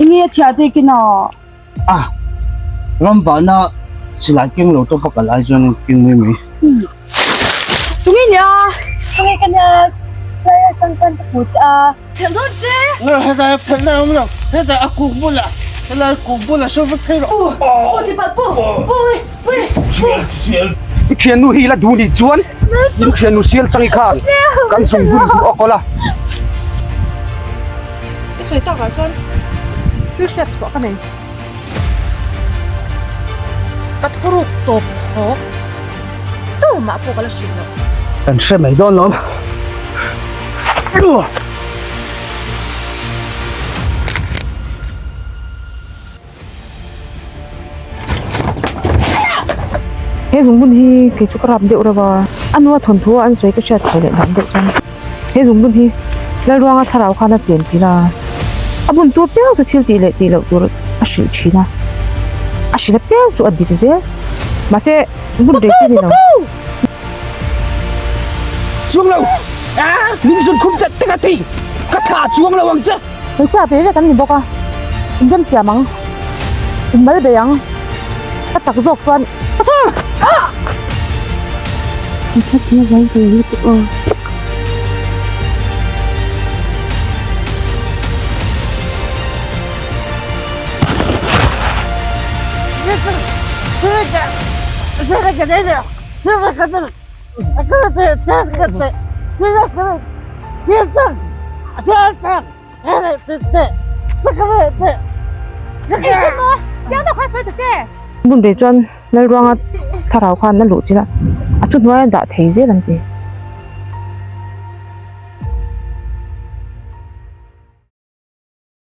Enge a chhiah te kin a? A, ram vahna silai keng lo tawp a kal ai chuan keng mai mai. Tunge nia? Tunge ka nia? Tlai atang khan ka hmu che a. Phelh dawn che! Nge hetlai a phelh na awm lo, hetlai a kuk bulah, helai kuk bulah saw vek phei rawh. Pu, pu ti palh pu, pu ui, pu pu. I thiannu hi la duh nih chuan in thiannu sial changi khan kan zung bun duh a kawl a. I sawi takah chuan thil hriat chhuah ka nei. Ka thuruk tawp khawk tumah pawh ka la hrilh loh. Kan hre mai dawn lawm. He zungbun hi kei chu ka rap deuh reuh a, a nua thawnthu a an sawi ka hriat theih leh dan deuh chuan he zungbun hi Lalruanga thlarau khan a chen chin a, a bun tur piang chu thil tih leh tih loh tur a hrilh thin a, a hrilh apiang chu a dik zel mahse bun rei chi a ni lo. Chuang lo, min zun khum chat tak a ti, ka thla chuang lo ang che. Hmeichhia ve vek an ni bawk a, in rem siam ang, in mal bei ang, ka chak zawk chuan. Hmun ve chuan Lalruanga thlarau khan a luh chin a, a thuhnuai a dah thei zel an ti.